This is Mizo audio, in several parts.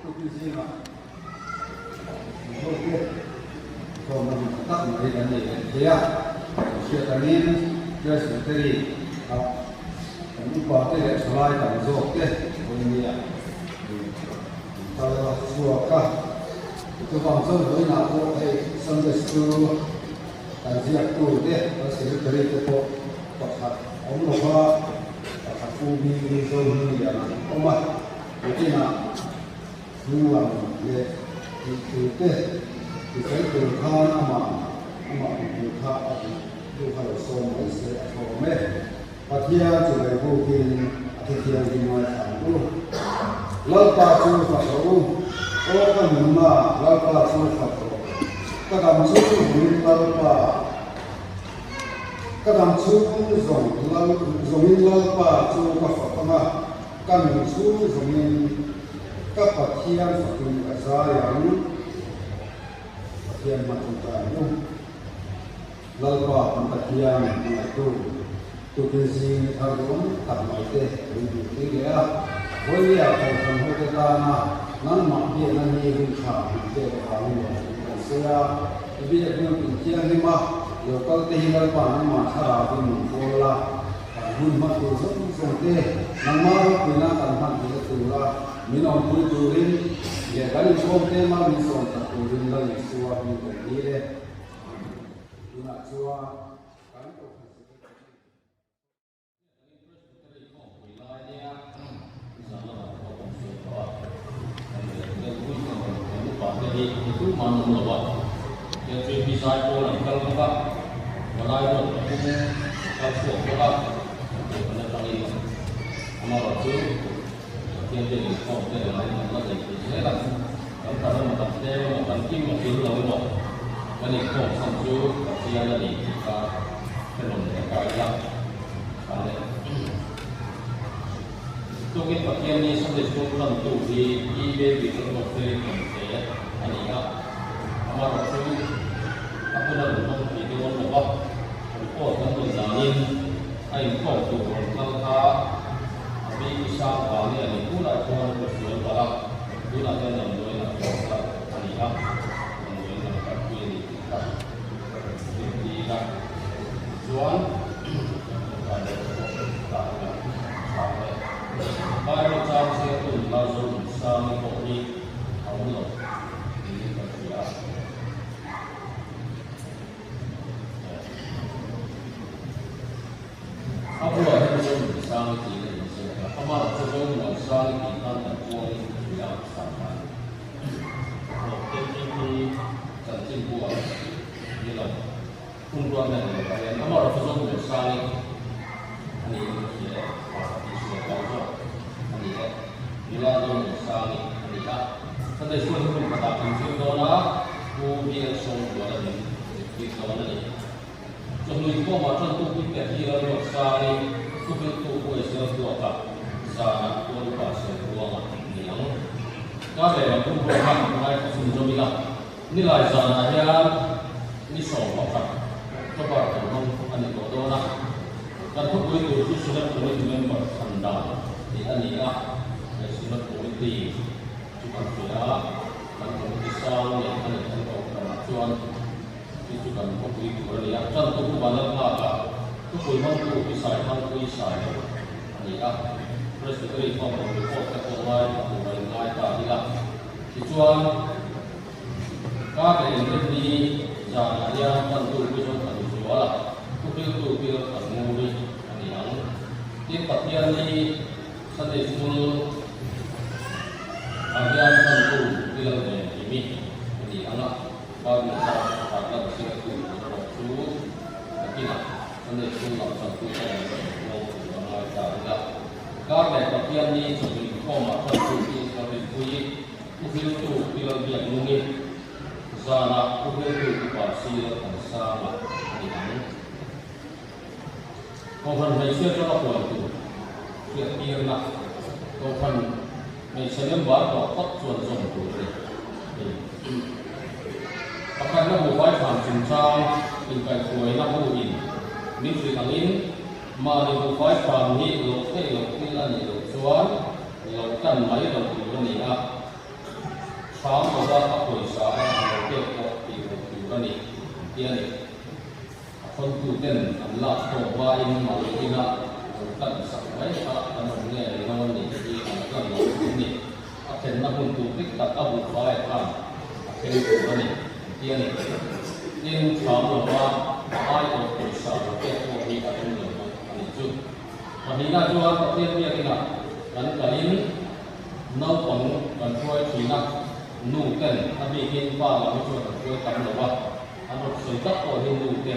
Tukin zingah Mizote tlawm a nih tak mai kan nei leh thei a, kan hriat angin Presbytery ah kan upa te leh thalai tam zawk te vawinia an kal chhuak a, chuvang chuan vawiinah pawh hei Sunday School kan ziaktu te kan Secretary te pawh pakhat awm lova pakhat U Hming Zohmingliana an awm a, nakinah hnunglam leh tih tur te ti fel tur khan amah amah hmu tur kha a duh duh kha lo sawm mai se a tha awm e. Pathian chu lei bukin a thuthianghlim ngaithla ang u. Lalpa chu fak rawh u, aw ka nunna Lalpa chu fak rawh. Ka dam chhung zawngin Lalpa, ka dam chhung zawng Lal, zawngin Lalpa chu ka fak ang a, ka nun chhung zawngin ka Pathian fakin ka zai ang. Pathian hma chu ta ang u. Lalpa kan Pathian hmangaihtu tukin zing ni thar duhawm tak mai te min hmuhpui leh a, vawinia kohhran hote tana nangmah biakna ni hun tha min pek avangin lawm thu kan sawi a, i biak hmun tih thianghlim a, lo kal te hi Lalpa nangmah thlarauin min kawl la, kan hun hma tur zawng zawng te nangmah ropuina kan hman theihna tura min awmpui turin leh kan inkhawm te mal min sawm tak turin Lal Isua hming kan dil e. Tunah chuan kan Kohhran Secretary. Presbytery khawmpui lai nia zan lamah pawh kan sawi tawh a, kan leh pui kan rawn kan upa te hi mi tumah an awm lo a, KJP zai pawl an kal bawk a, palai ruat pathum an kal chhuak bawk a, kan kohhran atangin amaherawhchu Pathian te inkhawm te lam an la nei thei zel a, kan tam emaw kan tlem emaw kan kim a kim lo emaw kan inkhawm chhan chu Pathian a ni tih kha hre leh ta ila a le. Tukin Pathian ni Sunday School tantu hi Pi Baby Lalruat Felin Emte a ni a, amaherawhchu a huna rawn hmang thei dawn lo va, report kan rawn danin a inkhawm tur rawn kal kha A mi i sang vang nge a ni tunah chuan ka sual palh a, tunah hian damdawiin a thawk kha a ni a, damdawiin an kalpui a ni tih kha ka rawn hrilh tir a, tichuan kan tawngtai leh pawh tah hi kan chhang e. Bible chang chhiartu nula Zonunsanga pawh hi a awm lo niin kan hria a. A bulah hian Zonunsang i tih na inziak a, amah chu Zomuansang i tih khan kan puangin ka hria a chhan dan. Aw, KTP chanchin buah ni lo, hun ruat na ni lo ah hian amah chu Zomuansang i a niin ka hria e, a tih sual palh zawk a ni e, nula Zonunsang i a ni a. Sunday School hi hun khatah kan zir dawn a, Pu BL Sawngbuala min zirtir dawn a ni. Chawhnu inkhawmah tantu puite hi lalruat sangin thuhriltu huaisel duaka zanah tualupa sawi ruangah ni ang. Kar leh lam hun ruah kha ngaithla chhunzawm ila, nilai zanah hian ni 11 October kan hmang a ni tawh dawn a, kan thupui tur chu Synod Committee Member thlan dan tih a ni a, he Synod Committee chu kan hria a, kan committee sang leh a ni kan kohhranah chuan Chu chu kan khawpui tur a ni a, tantu pu Vanlal Nghaka thupui hmangtu hi Sai Thangpui Sai lo a ni a, Presbytery form rawn report te pawh ngai a tur a inngai ta ila. Tichuan, kar leh inrinni zanah hian tantu pu Zawnthan Zuala thuhriltu Bill Thanmuri a ni ang. Tin, Pathianni Sunday School ah hian tantu Bill Venhimi a ni ang a. Bible chang pakhat la chhiartu tur erawh chu nakinah Sunday School lam chantu te an rawn puang tur a ngai ta ila. Kar leh Pathian ni chawhnu inkhawmah tantu hi ka rinpui i, Pu Hriltu Pi Lalbiak Lungi, zanah Pu Hriltu Upa Si Lalthansanga a ni ang. Kohhran hmeichhia tanga puan tur hriattirna Kohhran. Hmeichhe member tawh phawt chuan zawm tur a ni. Hei pakhatna buhfai thlan chungchang inkaihhruaina hu in min hrilh angin mahni buhfai thlan hi loh theih loh thil a nih loh chuan lo tan mai lo tur a ni a, hram lova a pawisa a lo pek pawh tih loh tur a ni an ti a ni. A thawntu ten an lak tawk hmain mahni ina lo tan sak mai kha kan awm nge ni dawn ni hi an tlan lo tur a ni. A thlenna hmun tur dik tak a buhfai a khan a thleng tur a ni an ti a ni. Tin, thlam lova a aiawh pawisa lo pek pawh hi a rem lo bawk a nih chu. Pahnihna chuan Pathian biakina kan kalin naupang kan hruai thin a, nu ten a bikin pa lam hi chuan an hruai tam lo a. An rawn sawi tak pawh hi nu te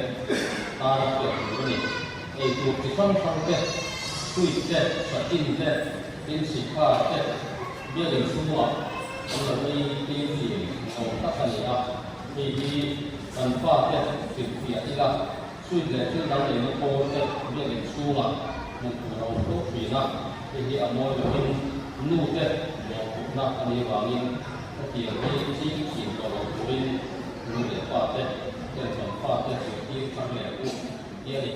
tana hriat tur a ni. Ei tur chi hrang hrang te, sweet te, satin te, tin sikha te, bialin chhungah an lo ei tir thin awm tak a ni a. Hei hi kan fa te hrilhfiah ila, sweet leh thil dang eina pawl te bialin chhungah hmuh tur a awm fo thin a. Hei hi a mawi loin nu te mawhphurhna a nih avangin hetiang hi ching thin tawh lo turin Nu leh pa te ten kan fa te zirtir thar leh u ti a ni.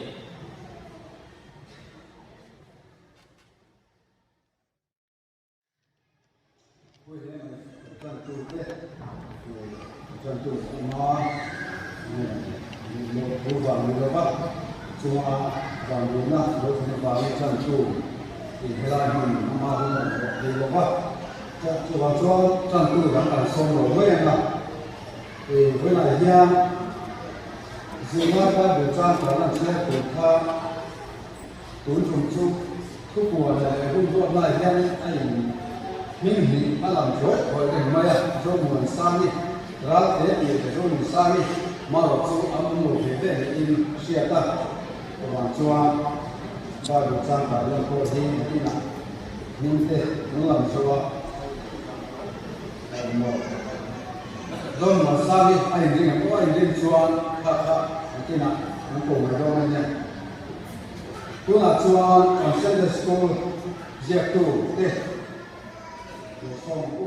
Chuvang chuan tantu dang kan sawm lo mai ang a. Vawiinah hian zirlai Bible chang kan lan chhiar tur kha tun tum chu thupuan leh hun ruat lai hian a in hming hnih a lang thawi thawi reng mai a, Zomuansangi Ralte tih leh Zonunsangi marawh chu a nu ve ve niin a hriat a, chuvang chuan Bible chang kan lan pawh hi nakinah hming te an lam zo a. Engmaw? Dawn Muansang hi a inring ang aw, a inring chuan kha kha nakinah an ko mai dawn a nia. Tunah chuan kan Sunday School ziaktu te lo sawm ang u.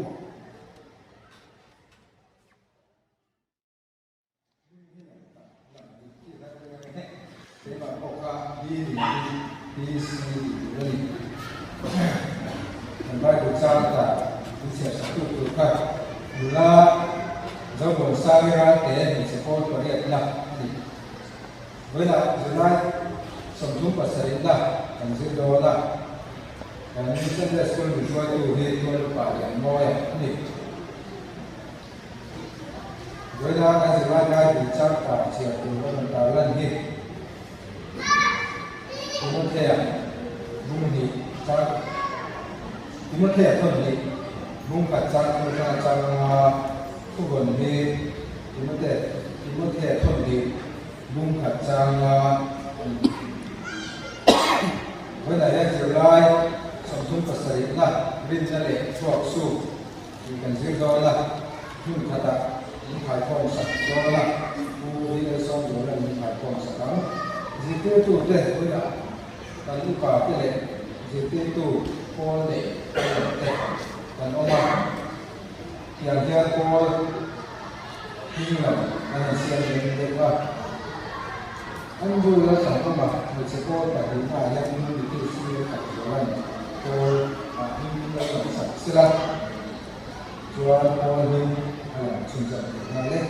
Vawiina kan zirlai Bible chang kar chhiar tur a rawn tar lan hi Timothea bung hnih chang Timothea thawn hnih bung khat chang thu atanga changa thuvawn hi Timothea Timothea thawn hnih bung khat changa a ni. Vawiinah hian zirlai 37na rinna leh chhuak suk Tih kan zir dawn a, hmun khatah min khaikhawm sak dawn a, Pu VL Sawmzuala'n min khaikhawm sak ang. Zirtirtute bulah kan upa te leh zirtirtu pawl nei pawl te kan awm a, tiang hian pawl hming lam an han siam reng deuh a. Andrew Lalthankawma hmeichhe pawl pahnihnaah hian Community CL Takzuala'n pawl ah hming lo lam sak sela chuan pawl hming a lam chhunzawm thei nghal e.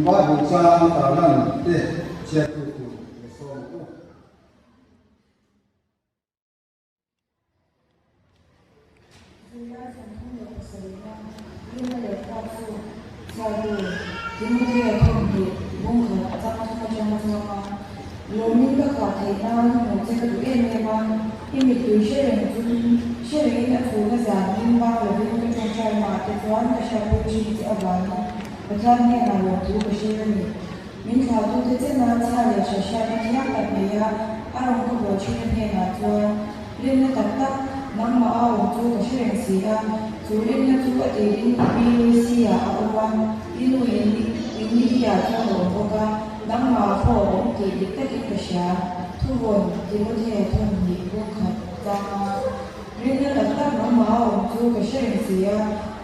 Bible chang tarlan te chhiattu tur ka sawm ang u. Zirlai 37-na rinna leh thluak chu chhiartu Timothea thawmhnih bungkhat a chang thum atang a chuang a. Lawmin ka khah theih nan hmuh che ka duh em em a, i mittui hre reng chungin hre rengin a chhuna zan hlim vang lovin ka tawngtai naah te chuan ka hriatpui thin che avangin Pathian hnenah lawmthu ka hrilh a ni. Min thlahtute chena chhia leh hre hriatna thiang tak nei a, a rawn ka bawl thin a hnenah chuan, Rinna tak tak, nangmah a awm chu ka hre reng si a, chu rinna chu a tirin i pi Lucy-ah a awm a, i nu in Eunice-ah chuan a awm bawk a, nangmah ah pawh a awm tih dik takin ka hria. Thuvawn, Timothea thawmhnih bawngkhat chang a, Rinna tak tak nangmah a awm chu ka hre reng si a,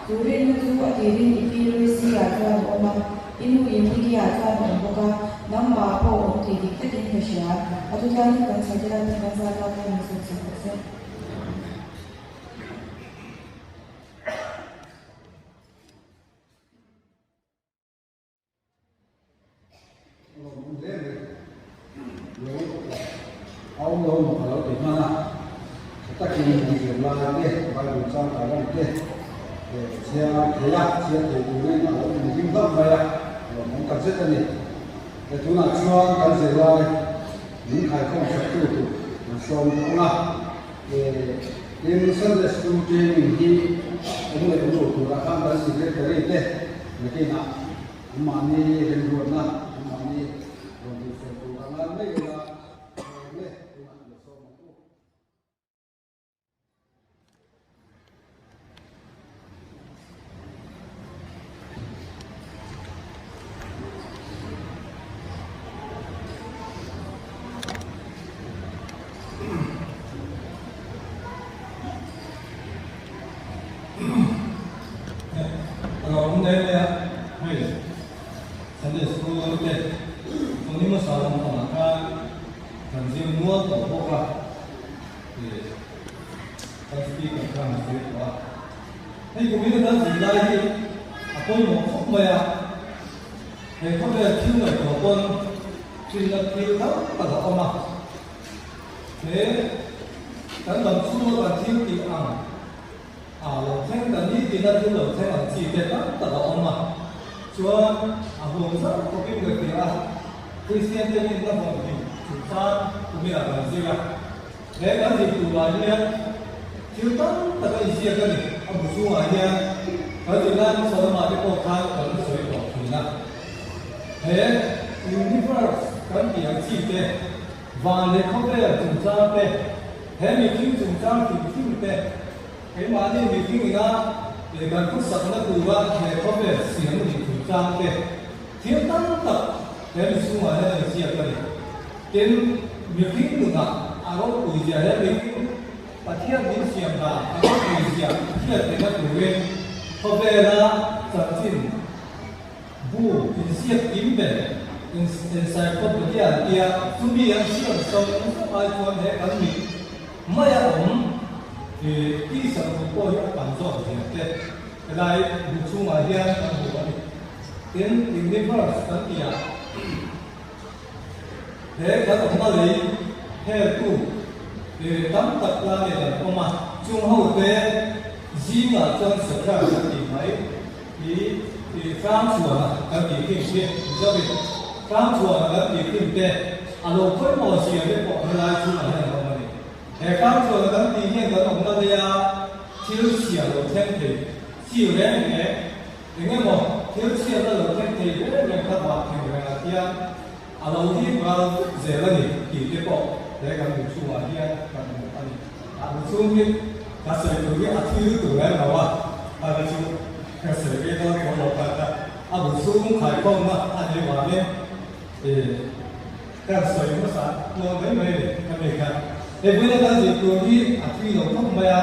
chu rinna chu a tirin i pi Lucy-ah chuan a awm a, I nu in i ki ah chuan a awm bawk a, nangmah ah pawh awm tih dik takin ka hria. A thutlaiin kan chhe te lalpan kan zat lak hian min sawm sak rawh se. Lawm hle mai. Lo a awm lo maw ka lo ti hman a, tha takin kan zir lai te, Bible chang kai lang te chhiar thei a, chhiar thei turin a lo inring hlauh mai a, lawmawm tak zet a ni. He tunah chuan kan zir lai min khaikhawm saktu tur kan sawm tawh ang a, tin Sunday School training hi awm leh awm lo turah khan kan secretary te nakinah Anmahni remruatna, anmahni rawn tihfel tur a ngai mai ila, tlawm e, tunah kan sawm ang u. A lo awm daih mai a, hei Sunday School te tuni hmasa lam pangah khan kan zir nual tawh bawk a, ih kan speaker khan a sawi tawh a, hei kumin a kan zir lai hi a pawimawh khawp mai a, he khawvel thil ngaihtuah pawn chinna thil tam tak a awm a. He kan dam chhunga kan thil tih ang ah lo thleng ta ni tina thil lo thleng ang chi te tam tak a awm a, chuan a huam zauh khawpin ka hria a, Kristian te rinna vawng hlim chungchang kumina kan zir a, he kan zir turah hian thil tam tak a inziak a ni, a bu chhungah hian kan zir lai hmasa lamah te pawh khan kan sawi tawh thin a, he universe kan tih ang chi te. Van leh khawvel chungchang te, he mihring chungchang hrim hrim te, keimahni mihring ina leh kan khawsakna tura he khawvel siam a nih chungchang te, thil tam tak he mi chhungah hian a inziak a ni. Tin, mihring nunah a ropui zia he mihring Pathian min siam dan a ropui zia hriat theihna turin khawvela chanchin, Bu inziak kim ber encyclopedia an tia, chumi an siam zawng zawng ai chuan he kan mit maia awm tisa bu pawh hi a tam zawk zia te helai bu chhungah hian kan hmu a ni. Tin, universe kan tih ah he kan awmna lei heltu tam tak planet an awm a, chung ho te zingah chuan Saturn kan tih mai hi I tlang chhuana kan tih thin khi Mizoin tlang chhuana kan tih thin te a lo pawimawh zia te pawh helai chhungah hian an awm a ni. He tlang chhuana kan tih hian kan awmna leia thil chhia lo thleng thei chi reng reng eng emaw thil chhiatna lo thleng thei reng reng kha vah thei rengah hian a lo hip ral zel a ni tih te pawh he kan bu chhungah hian kan hmu a ni. A bu chhung hi ka sawi tur hi a thi lutuk reng lo a, a ka chu ka sawi ve dawn tawh lo tak a, a bu chhung khaikhawmna a nih vangin ka sawi hmasa tluang mai mai a ni ka mi kha. Hei vawiin kan zir tur hi a thi lo khawp mai a.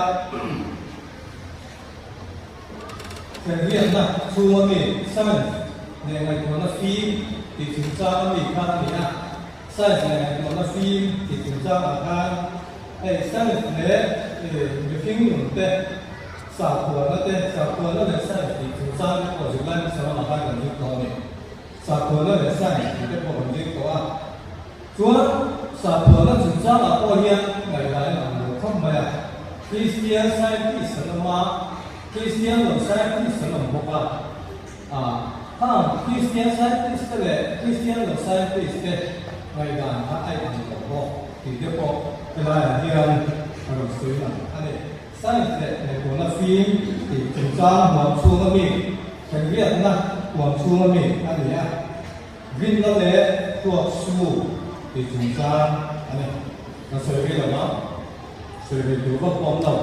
Khenriatna chhunga mi Science leh ngaihtuahna fim tih chungchang a mi kha a ni a. Science leh ngaihtuahna fim tih chungchangah khan hei Science leh mihring nun te, sakhuana te, sakhuana leh Science tih chungchang te pawh zirlai hmasa lamah khan kan zir tawh a ni. Sakhuana leh Science tih te pawh kan zir tawh a. Chuan sakhuana chungchangah pawh hian ngaihdan a ang lo khawp mai a. Christian Scientist an awm a, Christian lo Scientist an awm bawk a. Khang Christian Scientist te leh Christian lo Scientist te ngaihdan kha a inang lo bawk tih te pawh helaiah hian a rawn sawi lang a ni. Science leh ngaihtuahna fim tih chungchang huam chhunga mi, khenriatna huam chhunga mi a ni a. Rinna leh tuak su tih chungchang a ni. Ka sawi rih lo a, sawi rih tur vak pawh awm lo.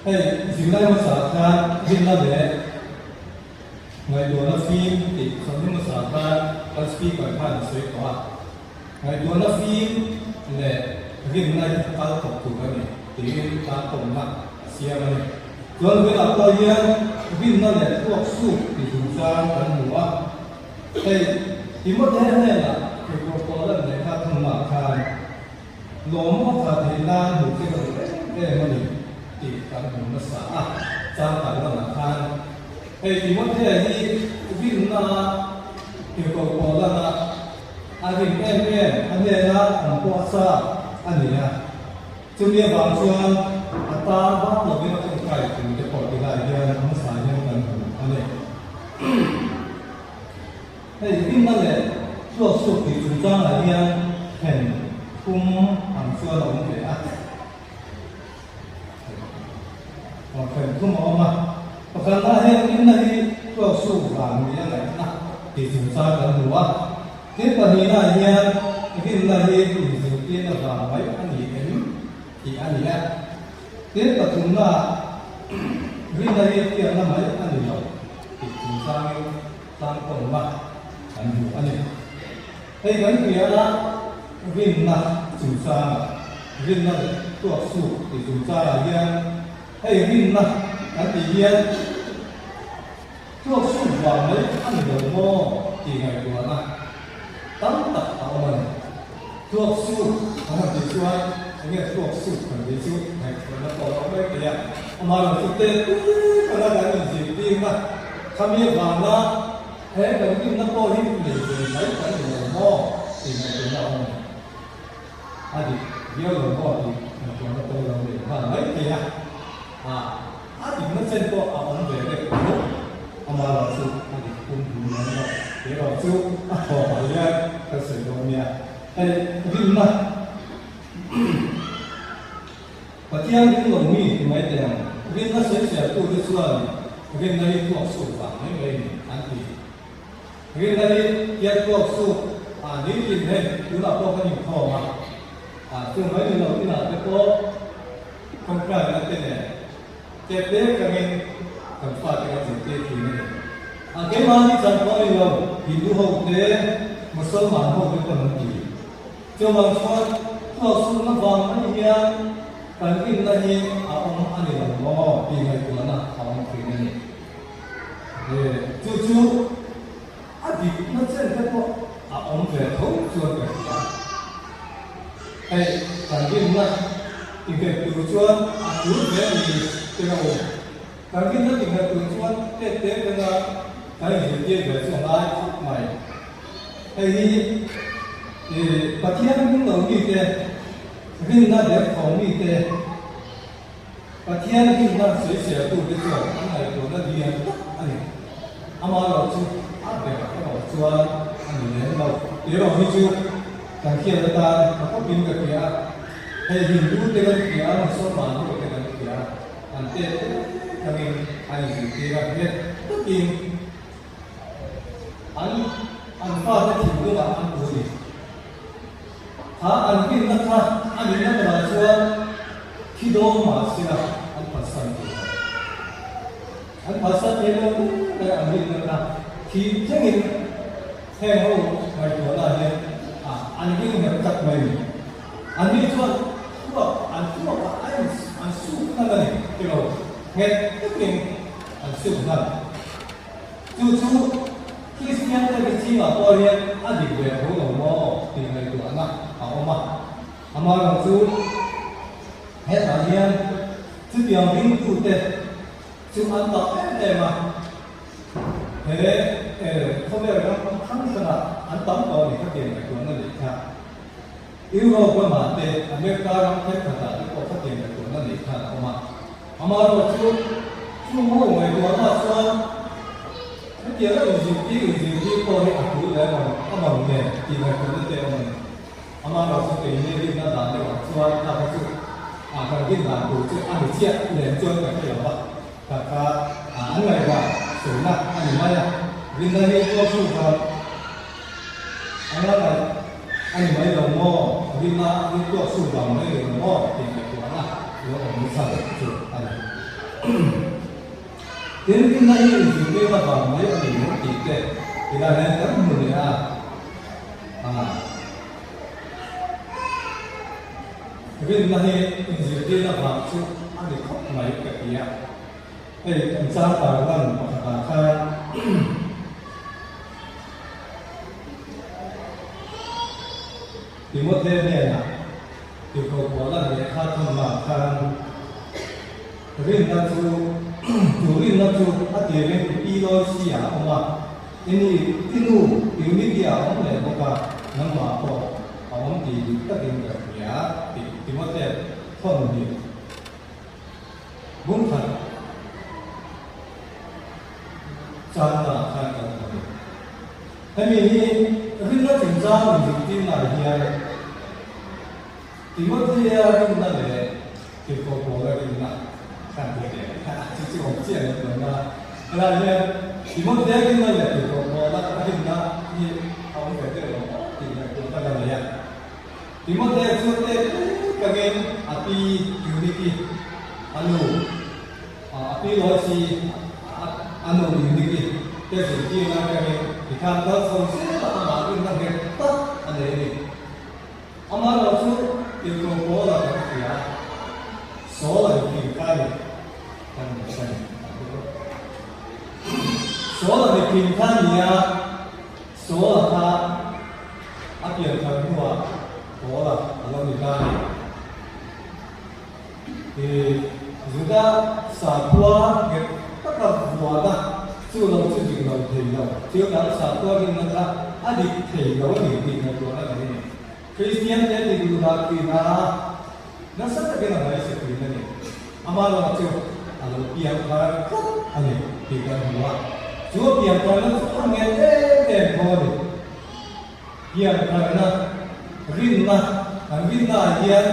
Hei zirlai hmasa khan rinna leh ngaihtuahna fim tih sawi hmasa khan kan speaker khan a sawi tawh a. Ngaihtuahna fim leh rinna hi kal tawp tur a ni tiin tan tawmna a siam a ni. Chuan vawiinah pawh hian rinna leh thluak suk tih chungchang kan hmu a. Hei Timothea hnenah Kekawr Paula'n lehkha thunnaah khan lawm a kha theih nan hmuh che ka duh em em a ni tih kan hmu nasa a, changkang lamah khan hei Timothea hi rinna Kekawr Paula'n a A ring em em, a hnena awm pawh a chak a ni a. Chumi avang chuan a tan vak lovin a tawngtai tur te pawh ti lai hian a hmasa hian kan hmu a ni. Hei rinna leh thluaksuk tih chungchangah hian then thum ang chuan a awm ve a. Aw then thum a awm a. Pakhatna hian rinna hi thluaksuk vang ni a ngaihna tih chungchang kan hmu a. Tin pahnihnaah hian rinna hi inzirtirna vang mai a ni em tih a ni a. Tin pathumnaah rinna hi hriatna mai a ni lo tih chungchangin tlangkawmna kan hmu a ni. Hei kan hria a, rinna chungchangah, rinna leh tuak suk tih chungchangah hian hei rinna kan tih hian tuak suk vang mai a ni lo maw tih ngaihtuahna tam tak a awm a ni. Tuak suk kan han tih chuan eng nge tuak suk kan tih chu ngaihtuahna pawh a awm mai thei a, amaherawhchu te tana kan inzirtirna khami avanga He kan rinna pawh hi nei ve mai kan ni lo maw tih ngaihtuahna a awm a ni. A dik viau lo maw tih ngaihtuahna pawh lo nei nghal mai thei a. A dikna chen pawh a awm ve vek tho. Amaherawh chu a dik pum hlum lem lo. Erawh chu a thawhah hian ka sawi dawn nia. Hei rinna Pathian ring lo mi ti mai teh ang. Rinna sawifiahtute chuan rinna hi tuak suk vang mai mai ni an ti. Rinna hi tiat tuak suk ah nitin hei tunah pawh kan inkhawm a, ah chu mai ni lo inah te pawh tawngtaina te nen tet te kangin kan fate kan zirtir thin a ni. Ah keimahni chan pawh a ni lo, Hindu ho te, Mosolman ho te pawn an ti. Chuvang chuan thluak sukna vang mai hian kan rinna hi a awm a ni lo maw tih ngaihtuahna a awm thin a ni. Chu chu a dikna chen te pawh a awm ve tho chuan ka hria. Hei kan rinna tinghet tur chuan a tul ve a ni tih a awm. Kan rinna tinghet tur chuan tet te atanga kan inzirtir ve chu a ngai khawp mai. Hei hi Pathian hming lo mite, rinna derthawng mite, Pathian rinna sawiseltute chuan an ngaihtuahna lian tak a ni. Amaherawh chu a ber erawh chuan a ni lem lo. Erawh hi chu kan hriat atan ka khawpin ka hria a, hei Hindu te kan hria a, Musalman ho te kan hria a, an tet tangin an inzirtir a, nghet takin An an fate thinlungah an bu ni. Kha an rinna kha a nihna berah chuan thi dawn mah sela an phatsan thei lo. An phatsan thei lo mai an rinna kha thi thlengin heng ho ngaihtuahna hian an ring nghet tak mai ni. Anni chuan thluak an thluakah a in an suk nal a ni tilo. Nghet takin an suk hman. Chu chu Kristian te zingah pawh hian a dik ve tho lo maw tih ngaihtuahna a awm a. Amaherawhchu hetah hian chutiang ringtute chu an tak em em a, he khawvel ram hrang hrangah an tam tawh a ni khatiang ngaihtuahna neih kha. Europe ramah te, America ram thenkhatah te pawh khatiang ngaihtuahna neih khan a awm a. Amaherawhchu chung ho ngaihtuahna chuan hetianga inzirtir inzirtir pawh hi a tul leh a mang nen tih ngaihtuahna te a awm a ni. Amaherawhchu keini rinna dan deuhah chuan kha kha chu a kan rin dan tur chu a ni chiah lem chuan ka hre lo va, kha kha an ngaihdan sawina a ni mai a. Rinna hi tualchhung khan a nga ngaih a ni mai lo maw? Rinna hi tualchhung vang mai ni lo maw? tih ngaihtuahna lo awm chhan chu a ni. Tin, rinna hi inzirtirna vang mai a ni lo tih te tilai hian kan hmu leh a. Rinna hi inzirtirna vang chu a ni khawp mai ka ti a. Hei kan chang tarlan pakhatah khan Timothe hnenah tirhkoh Paula lehkha thawnnaah khan rinna chu chu rinna chu a tirin i lawi si ah a awm a, i ni i nu Eunike ah a awm leh bawk a, nangmah pawh a awm tih dik takin ka hria tih Timothe thawn hi Bung khat changna khan kan hmu a ni. Hemi hi rinna chungchang inzirtirnaah hian Timothea rinna leh Tirhkoh Paula rinna khan ti teh a chi chu awm chiah lem lo na. Helai hian Timothea rinna leh Tirhkoh Paula rinna hi a awm ve deuh lo maw tih ngaihtuahna ka nei a. Timothea chu tet kangin a pi Euniki a nu, a pi Loisi a nu Euniki te zirtirna atangin tikhan kal chho zel a amah rinna nghet tak a nei a ni. Amaherawh chu tirhkoh Paula kan hria a, Saul a ni kha ni kan hre ni. Saul a ni kha ni a, Saul-a kha a pian thar hnuah Paul-a a lo ni ta a ni. I Juda sakhua nghet taka vuana chu lo chu dik lo thei lo, thil dang sakhua rinna kha a dik thei lo a ni tih ngaihtuahna nei a ni. Kristian te dik luh dah thin a, nasa takin a ngaihse thin a ni. Ama lamah chu a lo piang thar tlat a ni tih kan hmu a, chu a piang tharna chu a nghet em em tho a ni. Piang tharna, rinna, kan rinna ah hian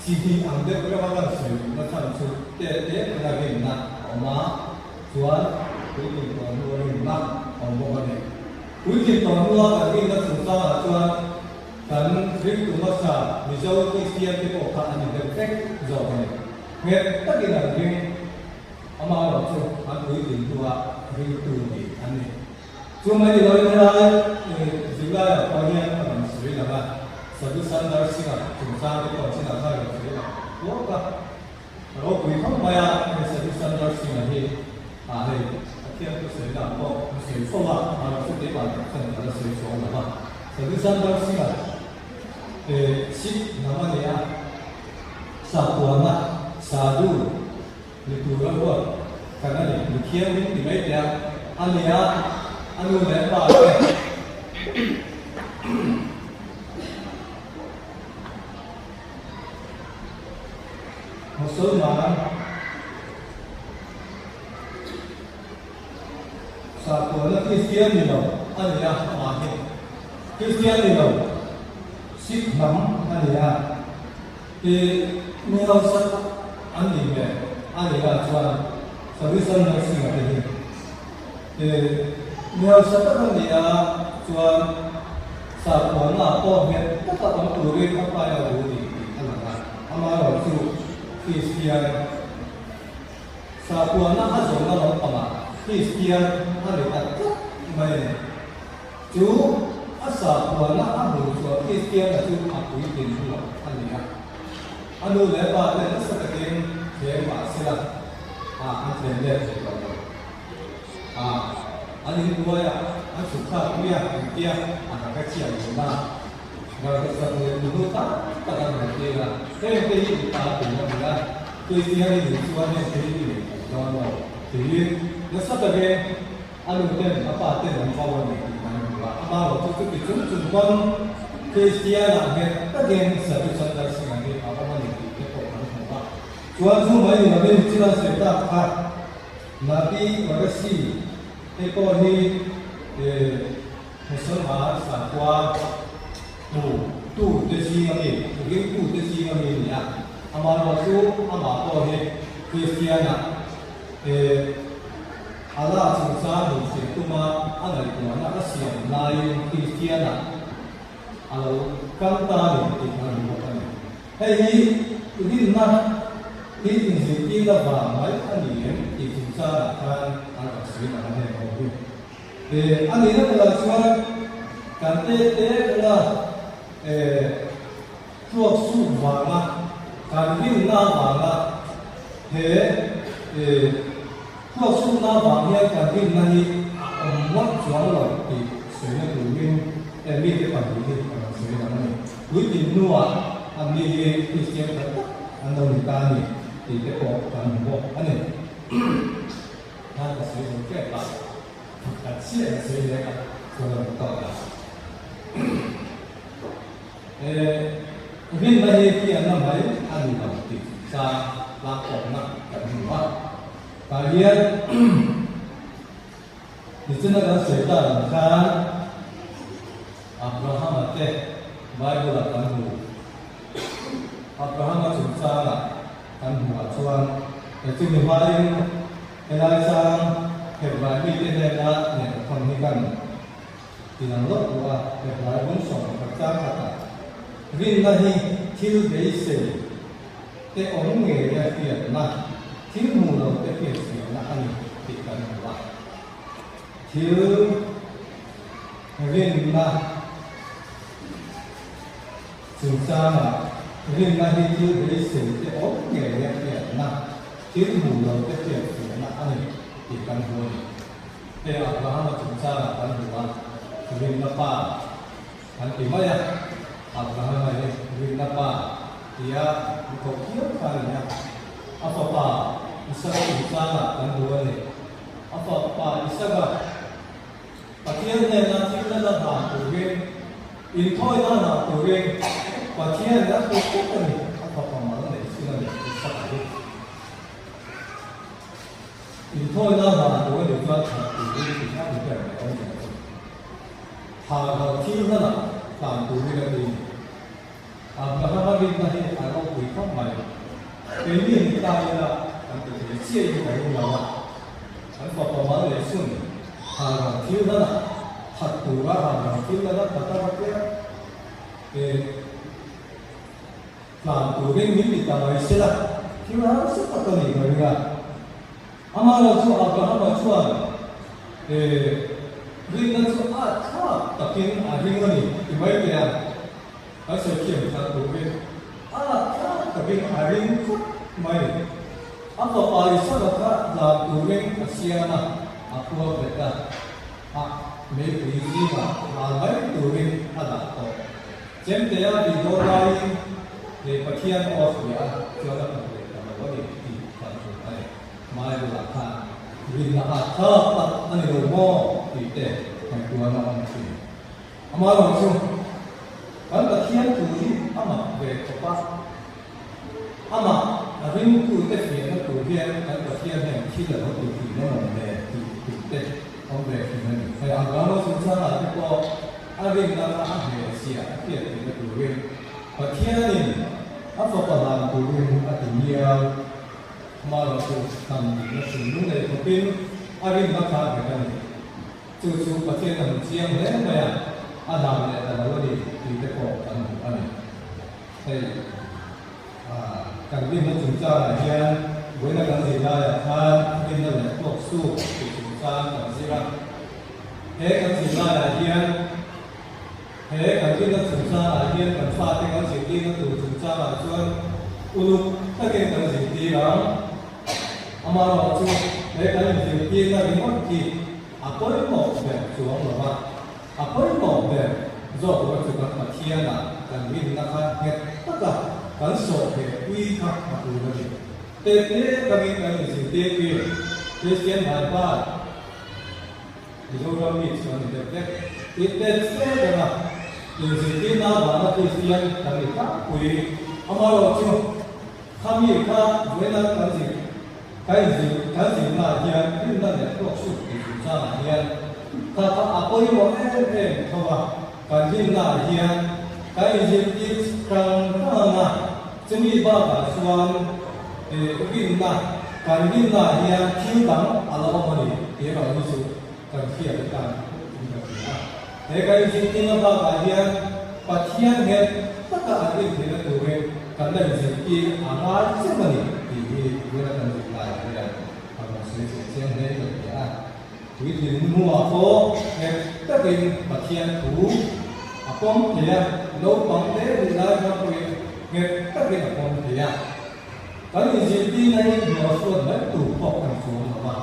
chi hnih ang deuh reuh a lan sawi duhna chhan chu te te atanga rinna a awm a, chuan puitling tawh hnua rinna a awm bawk a ni. Puitling tawh hnua kan rinna chungchangah chuan Kan ringtu hmasa Mizo Kristian te pawh kha an ni deuh vek zawk a ni. Nghet takin an ring, amaherawh chu an puitling hnuah ringtu ni an ni. Chu mai ni loin helai zirlaiah pawh hian a rawn sawi lang a, Sadhu Sundar Singh-a chungchang te pawh chinah khan a rawn sawi lang tawk a. Ropui khawp mai a, hei Sadhu Sundar Singh-a hi ah hei Pathian thu sawina pawh an sawi fo a, mahse keimah tak chuan ka la sawi chhuak lo va. Sadhu Sundar Singh-a Sikh hnam a ni a, Sapuana, Sadhu, ni tura ruat kan a ni, mi thianghlim ti mai teh a, a ni a, a nu leh a pa te. Musulman Sakhuana Kristian ni lo a ni a, amah hi Kristian ni lo Sikh hnam a ni a, i mi hausa tak an nih hmel a ni a, chuan Sadhu Sundar Singh-a te hi i mi hausa tak an ni a, chuan Sakhuana ah pawh nghet taka awm turin a pai a duh ni tih a lang a, amaherawhchu Kristian Sakhuana a zawmna lampangah Kristian a ni tak tlat mai a ni. Chu a sakhuana a hmuh chuan Kristiana chu a puitlin hnuah a ni a, a nu leh pa te nasa takin thleng mah sela. Ah, an thlem let thei tawh lo. Ah, an inhnuai ah an chhuk thlak pui a, engtia a ka hrethiam lo na. Ralkhat leh nunu tam tak an rawn tir a, heng te hi i ta tur a ni a, Kristian i nih chuan heng te hi i nei thei dawn lo tiin nasa takin a nu ten a pa ten an vau a ni tih kan hmu a, amaherawh chu chuti chung chung pawn Kristian ah nghet takin Sadhu Chandar Singh-a hi a awm a ni tih te pawh kan hmu a. Chuan chu mai ni lovin chila sawi tak kha Nabi Qureshi hei pawh hi Musalman sakhua tu tu te zing a mi, ringtu te zing a mi a ni a. Amaherawh chu amah pawh hi Kristian-ah Allah chungchang hmuhfiah tuma a ngaihtuahna a siam laiin Kristian-ah a lo kal ta a ni tih kan hmu bawk a ni. Hei hi rinna hi inzirtirna vang mai a ni em tih chungchangah khan an rawn sawi lang a heng ho hi. E, a nihna takah chuan kan te te atanga e, thluak suk vanga, kan rinna avanga he e, thluak sukna avang hian kan rinna hi a awm ngawt chuang lo tih sawina turin e mite pahnih hi a rawn sawi lang a ni. Puitling hnuah anni hi Kristian khat tak an lo ni ta a ni tih te pawh kan hmu bawk a ni. Khan ka sawi zo tep a, ka chiah ka sawi leh a chuan a rawn tawk a. Eh, rinna hi pianna mai a ni lo tih chang tlangkawmna kan hmu a. Tah hian nichina kan sawi ta ang khan Abrahama te Bible ah kan hmu. Abrahama chungchangah kan hmuh ah chuan chumi hmain helai chang Hebrai mite hnena lehkhathawn hi kan tilang lawk duh a, Hebrai bung 11 chang khatah rinna hi thil beisei te awm ngei a hriatna, thil hmuh lo te hriatfiahna a ni tih kan hmu a. Thil rinna Chungchangah rinna hi thil beisei te awm ngei a hriatna, thil hmuh lo te hriatfiahna a ni tih kan hmu a ni. Hei Abrahama chungchangah kan hmu a, rinna pa kan ti mai a, Abrahama hi rinna pa tia mi koh hial kha a ni a, a fapa Isaka chungchangah kan hmu a ni. A fapa Isaka. Pathian hnena thil la la hna turin, inthawina hna turin Pathian a hmu tlat a ni, a fapa mal nei chhun a ni tih sak a hi. Inthawina hna tur a nih chuan that turin tih a ni ber mai awm zel chu. Tha lo thil hlanah tlan turin a ti a ni. Abrahama rinna hi a ropui khawp mai. Keini ni ta ila kan ti thei chiah in ka ring lo a. Kan fapa mal leh chhun ha rang thil hlan a, that tura ha rang thil hlan a that a va tia e tlan turin min ti ta mai se la, thil harsa tak a nih ka ring a. Amaherawh chu Abrahama chuan e rinna chu a thlak takin a ring a ni ti mai teh a, kan sawi thiam khat turin a thlak takin a ring khawp mai. A fapa Isaka kha tlan turin a siam a, a khuap bet a, a meipui zingah hal mai turin a dah tawh. Chemtea tih dawn laiin he Pathian aw hria a chuan a hmu leh ta lo a ni tih kan hmu a ni. Bible-ah khan rinna a thlak tak a ni lo maw tih te ngaihtuahna a awm thin. Amaherawhchu, kan Pathian thu hi a mak ve khawp a, amah a ringtute fiahna tur hian kan Pathian hian thil a lo ti thin a mawn le tih tih te awm ve thin a ni. Hei Abrahama chungchangah te pawh a rinna kha a hmel chhia a hriat theihna turin Pathianin a fapa hlan turin a ti mial. Amaherawhchu hnam tihna thinlung nei khawpin a rinna kha a nghet a ni. Chu chu Pathian a hmu chiang hle mai a, a hlan leh ta lo a ni tih te pawh kan hmu a ni. Hei kan rinna chungchangah hian vawiina kan zir laiah khan rinna leh tawk suk tih chungchang kan zir a. He kan zir laiah hian he kan rinna chungchangah hian kan fate kan zirtirna tur chungchangah chuan uluk takin kan zirtir ang. Amaherawhchu he kan inzirtirna ringawt hi a pawimawh ber chuang lo va, a pawimawh ber zawk rawh chu kan Pathianah kan rinna kha nghet taka kan sawhtheh pui kha a tur a ni. Tete tangin kan inzirtir tir Kristian Bible Mizoram mi chu an ni deuh vek. Tih tet se danga inzirtirna avanga Kristian kan ni tlangpui. Amaherawhchu kha mi kha vawiina kan zir kan inzir kan zirnaah hian rinna leh thluak suk tih chungchangah hian kha kha a pawimawh em em tho a, kan rinnaah hian kan inzirtir tang tang a, chumi bakah chuan rinna kan rinnaah hian thil dang a lo awm a ni tih erawh hi chu kan hriat atan in ka hria a. He kan inzirtirna bakah hian Pathian nghet taka an rin theihna turin kan la inzirtir a ngai chiang a ni tih hi vawiina kan zir laiah hian a rawn sawi chiah chiang hle ka hria a. Puitling hnuah pawh nghet takin Pathian thu a pawm thei a, naupang te nih lai khan pawhin nghet takin a pawm thei a. Kan inzirtirna hi hnualsuat mai tur pawh kan chuang lo va.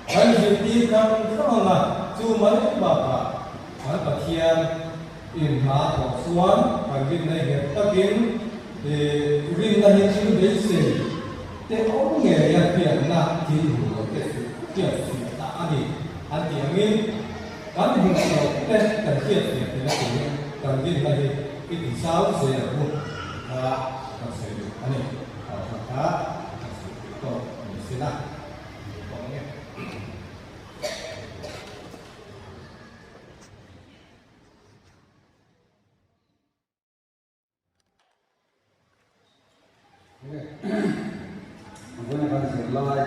Kan zirtir hrang hrang anga chu mai bakah kan Pathian inhma thawh chuan kan rinna hi nghet takin rinna hi thil beisei te awm ngeia hriatna thil hmuh loh te hriat fiahna a ni an tih angin kan hmuh loh te kan hriat fiah theihna turin kan rinna hi i ti zau zel ang u kha kan sawi duh a ni. Kha kha kan sawi duh tawk ni sela. Vawiin kan zir lai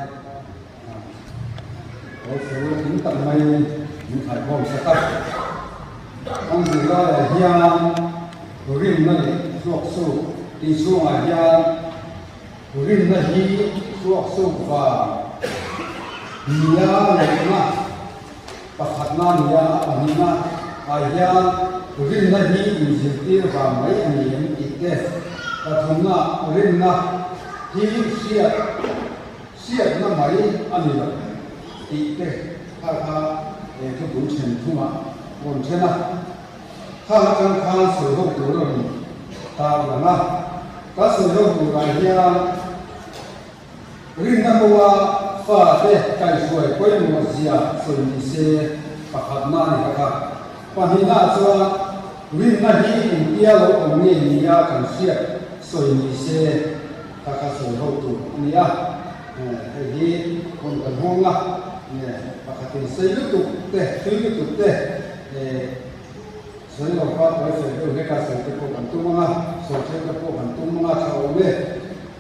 Kawlsel thing tak mai min khaikhawm sak a, kan zir laiah hian rinna leh thluak suk tih chhungah hian Rinna hi chhuaksuk vang nia ngaihna pakhatna nia a pahnihna ah hian rinna hi inzirtir vang mai a ni em tih te, pathumna rinna hi hriat hriatna mai a ni lo tih te kha kha he thupui then thumah rawn then a. Khang atang khan sawi ho tur a rawn tar lang a, ka sawi ho turah hian rinna kawnga fate kaihhruai pawimawh zia sawi ni se pakhatna a ni kha kha. Pahnihnaah chuan rinna hi engtia lo awm nge nia kan hriat sawi ni se kha kha sawi ho tur a ni a. Hei hi rawn kan hawng a, pakhatin sei lutuk te, tui lutuk te, Sawi lo kha tawi fel deuh hlek a, sawi te pawh kan tum ang a, sawi then te pawh kan tum ang a, tha awm e.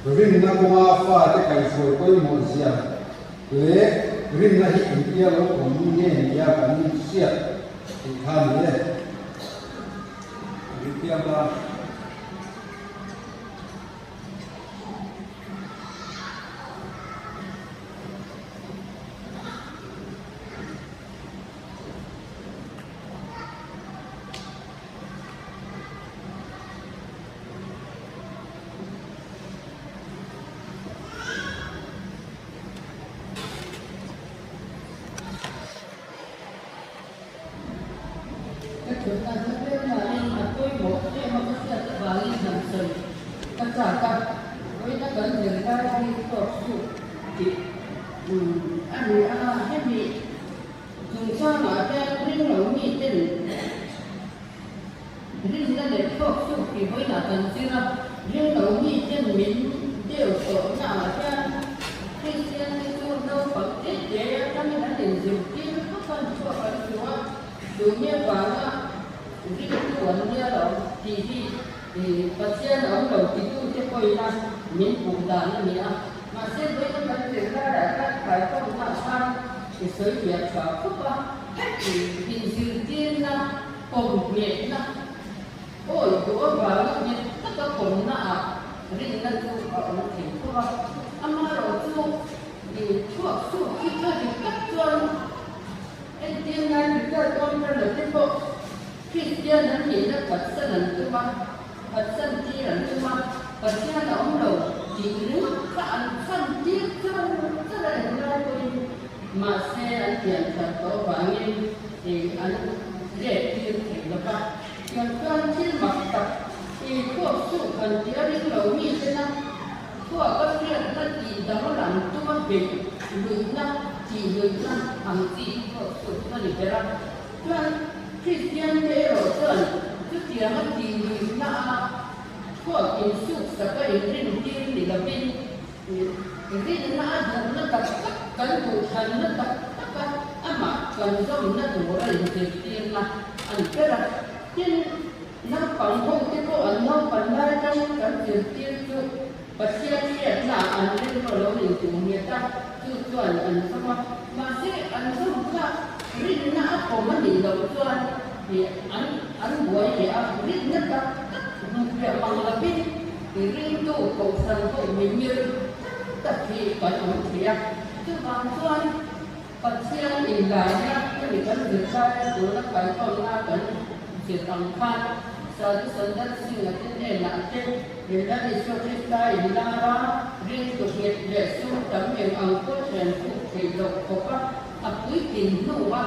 Rinna kawnga fate kaihhruai pawimawh zia leh rinna hi engtia lo awm nge nia kan hriat tih kha a ni e. Rintiang ta. Ka thutna chu tlem lahin a pawimawh em a ka hriat avangin han sawi ka chak a, vawiina kan zirlai hi tawk suh tih a ni a, hemi Chungchangah hian ringlo miten rinna leh thluak suk tih vawiinah kan zir a, ringlo miten min deu tawhnaah hian Kristian te chu naupang te te atangin an inzirtir vak a, thluak an hmu a, tuni avanga ringtu an nia lo tih hi Pathian a awm lo titute pawhin a min puh dan a ni a. Mahse vawiina kan zir laiah khan khaikhawmnaah khan I sawi fiah tha khawp a, inzirtirna, pawmhmehna, awi duh avanga nghet taka pawmnaah rinna chu a awm thei khawp a. Amaherawhchu i chhuak chhuak hi tha dik tak chuan entir nan Peter Tawnrana te pawh Kristian an nihna phatsan an tum a, phatsan tir an tum a, Pathian a awm lo tih ringawt kha an chhan tir char char a. Mahse an pian thar tawh avangin an let tir thei lo va. Tiang chuan thil mak tak i thluak suh han ti a ring lo mi tena thluak a hriatna tih danglam tuma beih luihna tih luihna ang chi hi thluak suh chu a ni ber a. Chuan Kristian te erawh chuan chutianga tih luihna a thluak insuk sak a inrin tir ni lovin Rinna a duhna tak tak kan duhthlanna tak taka amah kan zawmna tur a inzirtirna a ni ber a. Tin, naupang hote pawh an naupan lai atangin kan zirtir chu Pathian hriatnaah an rilru a lo intuh nghet a, chu chuan an zawm a. Mahse, an zawm kha rinna a pawm a nih loh chuan an an buai leh a, rinna tak tak hmuhfiah mang lovin I ringtu kohhran ho mimir tam tak hi kan awm thei a, chuvang chuan Pathian inlarna hemi kan zir laia tuna kalkhawmna kan zir ang khan Sadhu Sundar Singh-a te hnenah te Lal Isua Krista inlar a, ringtu nghet leh sum tam eng ang pawh thian khuk theih loh khawpa a puitlin hnua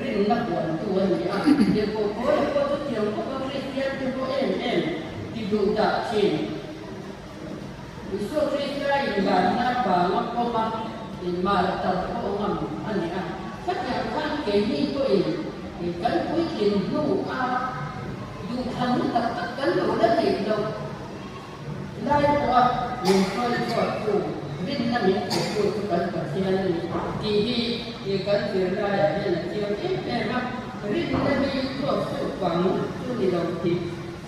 rinna buantu a ni a. Tirhkoh Paula pawh chutiang khawpa Kristian te pawh em em ti duh dah thin. Isua Krista inlarna vanga pawma inmar tar pawh ngam a ni a. Khatiang khan keini pawhin kan puitlin hnu a duhthlanna tak tak kan lo la neih loh lai pawha min hruai chhuaktu, rinna min petu chu kan Pathian a ni tih hi kan zirlaiah hian a chiang em em a. Rinna hi thluak suh vang chu ni lo tih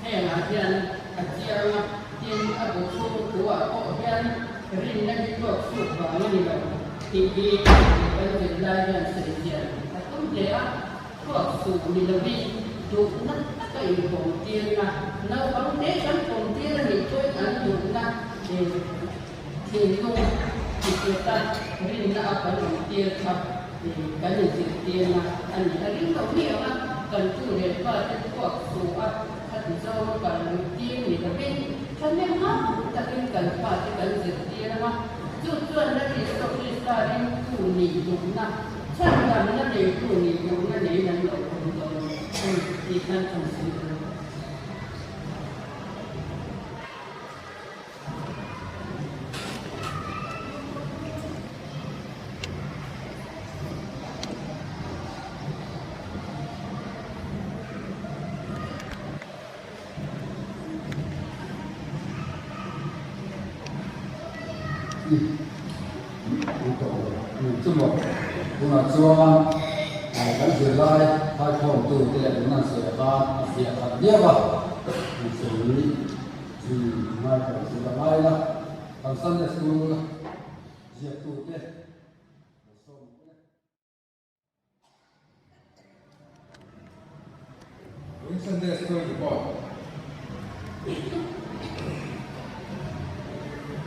Hengah hian a chiang a, tin a bu chhung thuah pawh hian rinna hi thluak suk vang a ni lo tih hi kan zirlai hian sawi chian a tum hle a, thluak suk ni lovin duhna taka inpawmtirna, naupangte kan pawmtir a nih pawhin an duhna thinlung tihngeta rinna a kan awmtir kha kan inzirtirna a ni. A ring lo mi anga kan tu leh pa te thluak suh a khati zawng a kal luhtir ni lovin thahnem ngai takin kan fate kan zirtir anga chu chuan Lal Isua Krista ringtu nih duhna, chhandamna neitu nih duhna neiin an lo awm dawn a ni tih khan kan sawi dawn. Tunah chuan kan zirlai khaikhawmtu te leh tuna an sawi khan a fiah khat viau a, an sawi Zui ngai kan zir a ngai la, kan Sunday School ziaktute kan sawm ang e. Vawiin Sunday School report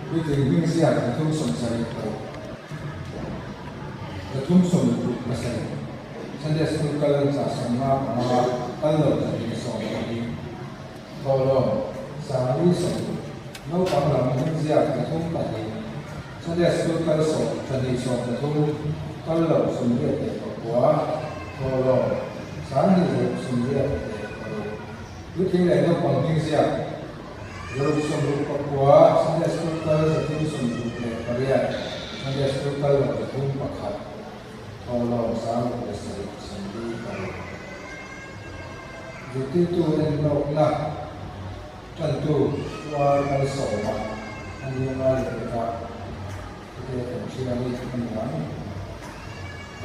Puitling hming ziak 37 pawh 37 Sunday School kal 55 kal lo 212. Thawhlawm, Sangli 60, naupang lam hmingziak 32, Sunday School kal 213, kal lo 89, Thawhlawm, 2686, Puitling leh naupang hmingziak 169, Sunday School kal 368, Sunday School kal lo 301, Thawhlawm, 607, 46. Zirtirtu enlawkna tantu Puar Malsawma a nia ngai leh pek a, hete kan hria hi a ni ang.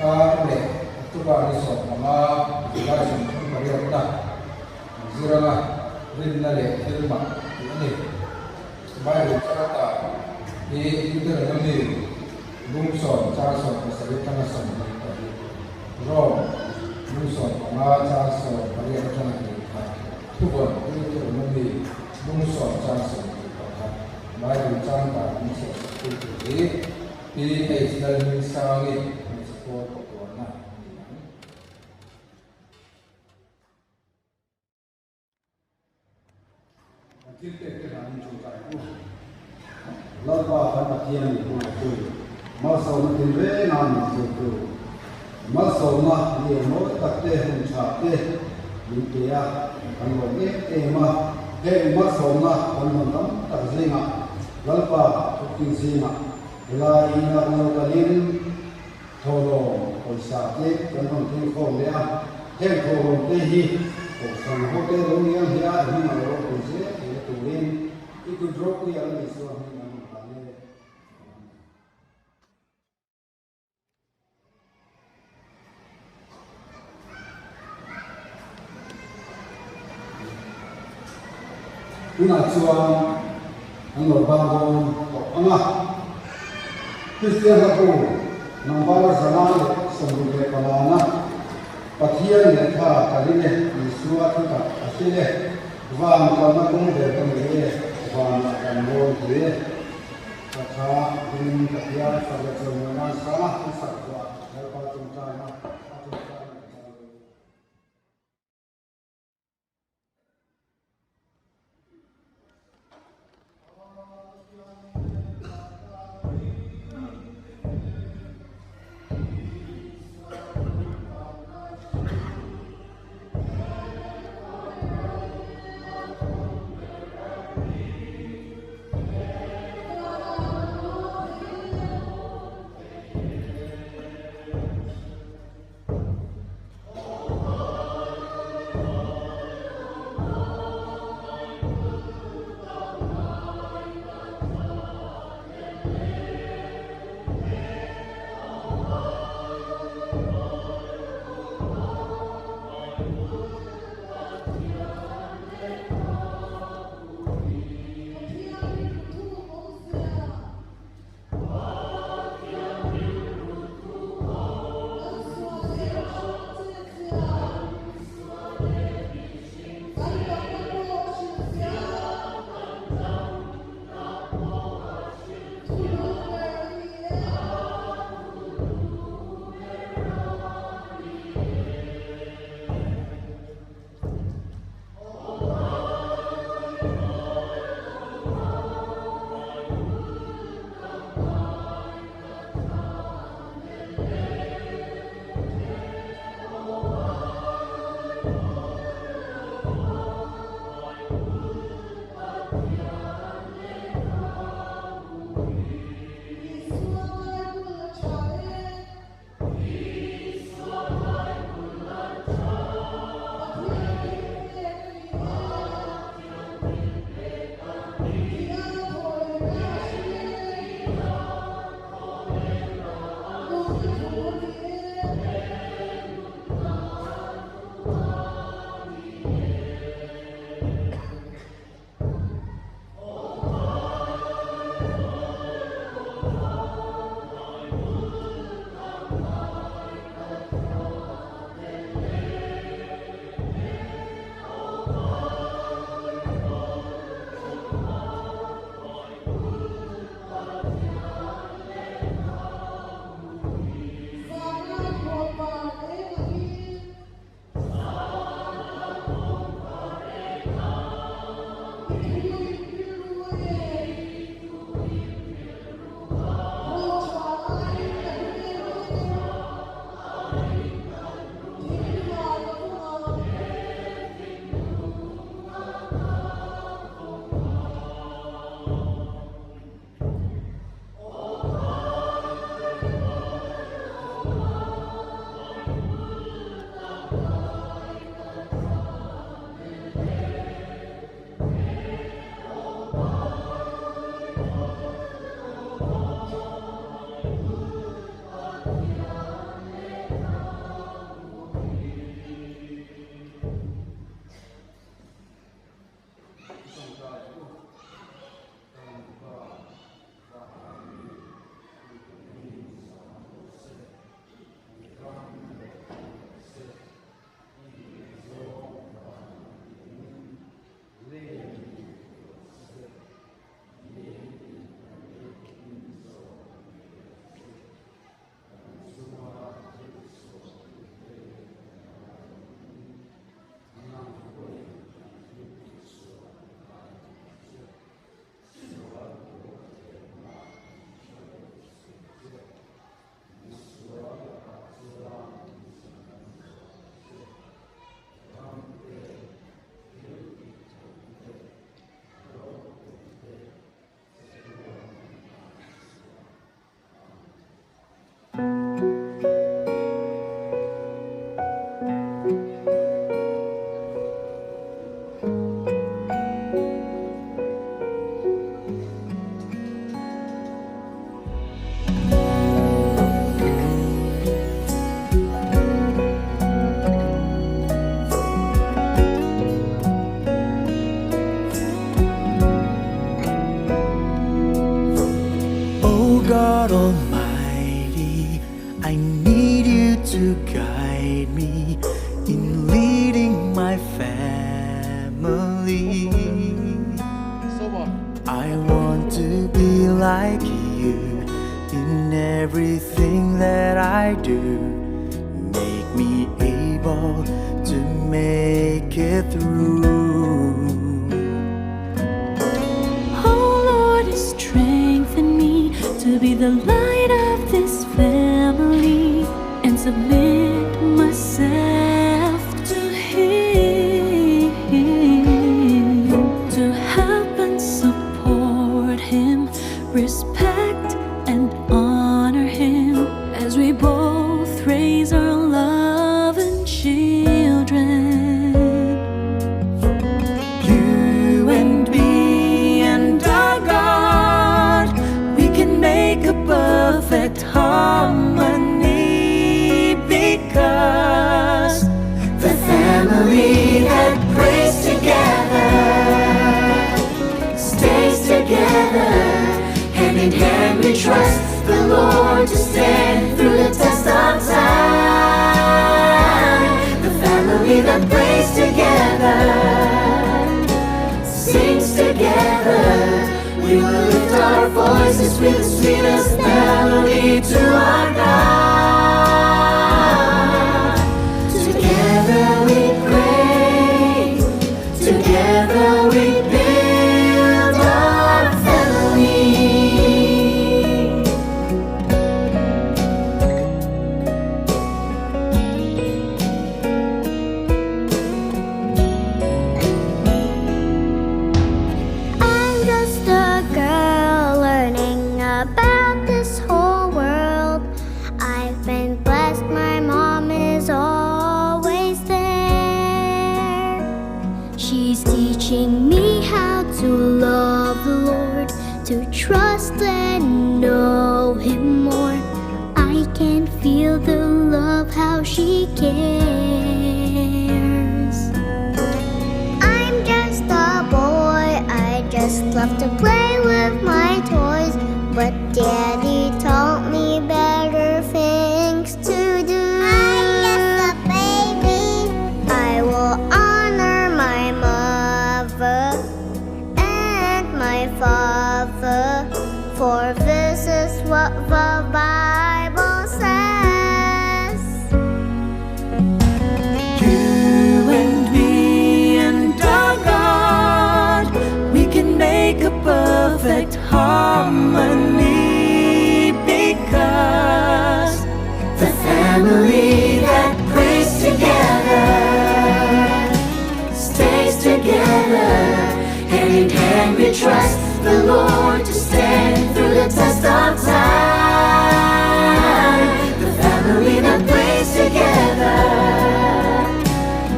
Kar leh October ni 15, July 38 na an zir anga rinna leh thil mak tih a ni. Bible chart-ah hi Deuteronomy bung sawm chang 17 atanga 22, Rom bung 15 chang 18 atanga 21, Thuvawn Deuteronomy bung sawm chang 21, Bible chang dan an chhiar sak tu tur hi PH Lalhmingsangi hmeichhe pawl pakuana a ni ang. Kan thil pek te hlan in tawngtai u. Lalpa kan Pathian in hmangaih tu in. Malsawmna tinrenga min zirtu, malsawmna lian mawi tak te, hun tha te min pe a, kan lawm em em a. Heng malsawmna kan rawn tam tak zingah Lalpa thupking zingah helai ina kan lo kalin thawhlawm pawisa te kan rawn keng khawm leh a. Heng thawhlawm te hi Kohhran hote lo ni ang hi a, i hming a lo ropui zel theihna turin i kut ropui a la ni chuan hming an rawn hlan e. Tunah chuan an lo bang dawn tawh ang a. Kristian hlabu number 165 na Pathian lehkha ka ring e, Isua thutak a hril e, van kalna kawng ber ka nei e, vanah kan lawn thei e. Ka tha dingin Pathian fak leh chawimawi nan sanga an sak zuah Lalpa tawngtaina a tawngtaina ka chang dawn. God Almighty, I need you to guide me in leading my family. I want to be like you in everything that I do. Make me able to make it through. Oh Lord, strengthen me to be the light of this family and submit myself to Him to help and support Him, respect and honor Him as we both raise our loving children. You and me and our God, we can make a perfect harmony because the family that prays together stays together. Hand in hand we trust the Lord to stand through the test of time. The family that prays together sings together. We will lift our voices with the sweetest melody to our God. Together we pray, together we build our family. I'm just a girl learning about this whole world. I've been blessed, my mom is always there. She's teaching me how to love the Lord, to trust and know Him more. I can feel the love, how she cares. I'm just a boy, I just love to play with my toys. But Daddy taught me better things to do. I'm just a baby. I will honor my mother and my father, for this is what the Bible says. You and me and our God, we can make a perfect harmony because the family that prays together stays together. Hand in hand we trust the Lord to stand through the test of time. The family that prays together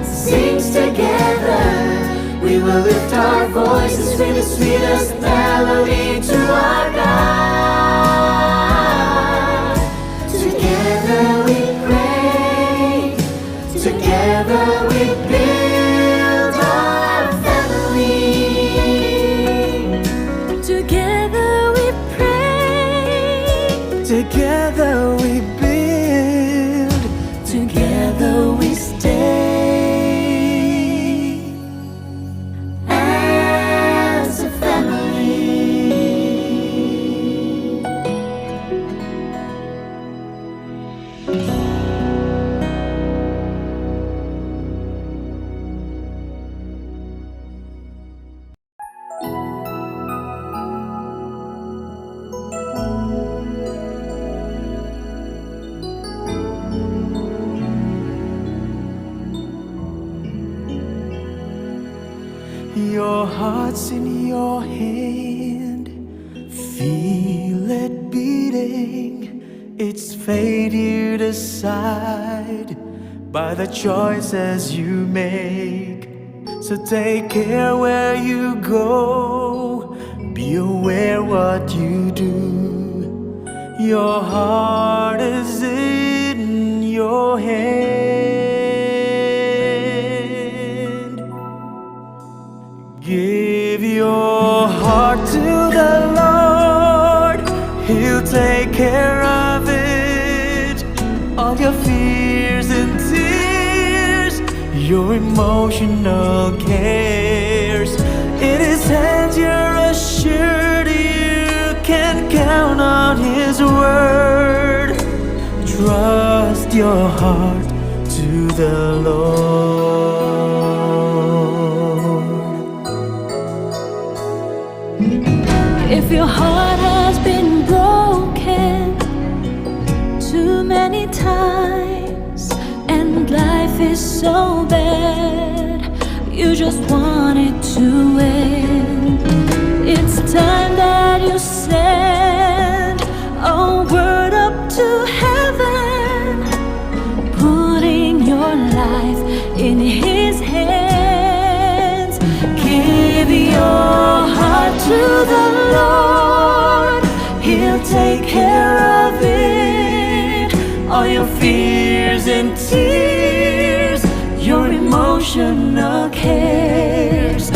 sings together. We will lift our voices with the sweetest melody to our God. Together we pray, together we build our family. Together we pray, Together we build, together we stay. As a family. Your heart's in your hand, feel it beating. It's fate you decide by the choices you make. So take care where you go, be aware what you do. Your heart is in your hand. Give your heart to the Lord, He'll take care of it. All your fears and tears, your emotional cares. In His hands, you're assured you can count on His word. Trust your heart to the Lord. If your heart has been broken too many times and life is so bad, you just want it to end. It's time that you send a word up to heaven, putting your life in His hands. Give your heart to the Lord, He'll take care of it. All your fears and tears, your emotional cares.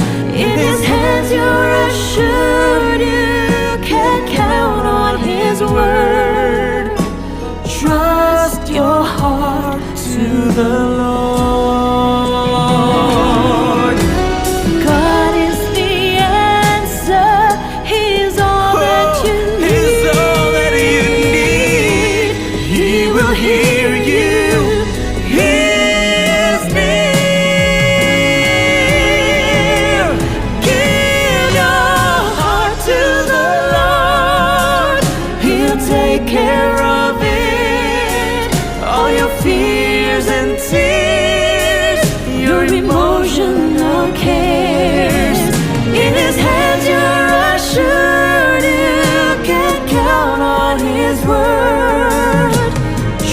In His hands, you're assured you can count on His word. Trust your heart to the Lord. God is the answer. He's all that you need. He's all that you need. He will hear you. He's near. Give your heart to the Lord. He'll take care of it. All your fears and tears, your emotional cares. In His hands, you're assured you can count on His word.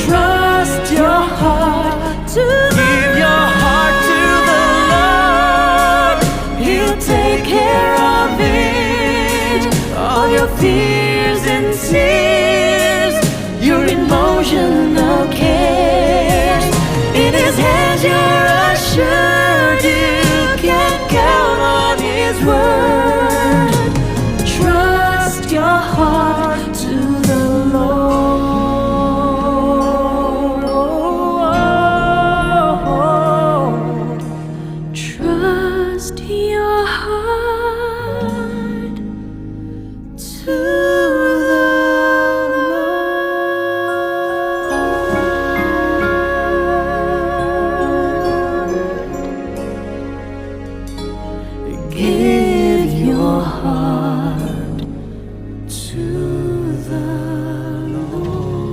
Trust your heart to the Give your heart to the Lord. He'll take care of it. All your fears and tears, your emotional cares. In His hands, you're assured you can count on His word. Trust your heart to the Lord. Trust your heart to the Lord. Give your heart to the Lord.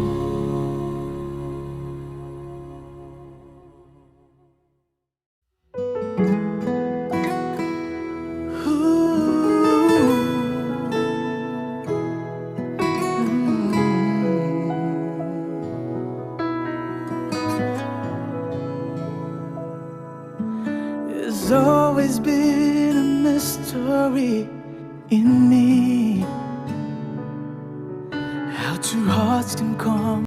There's always been a mystery in me. How two hearts can come.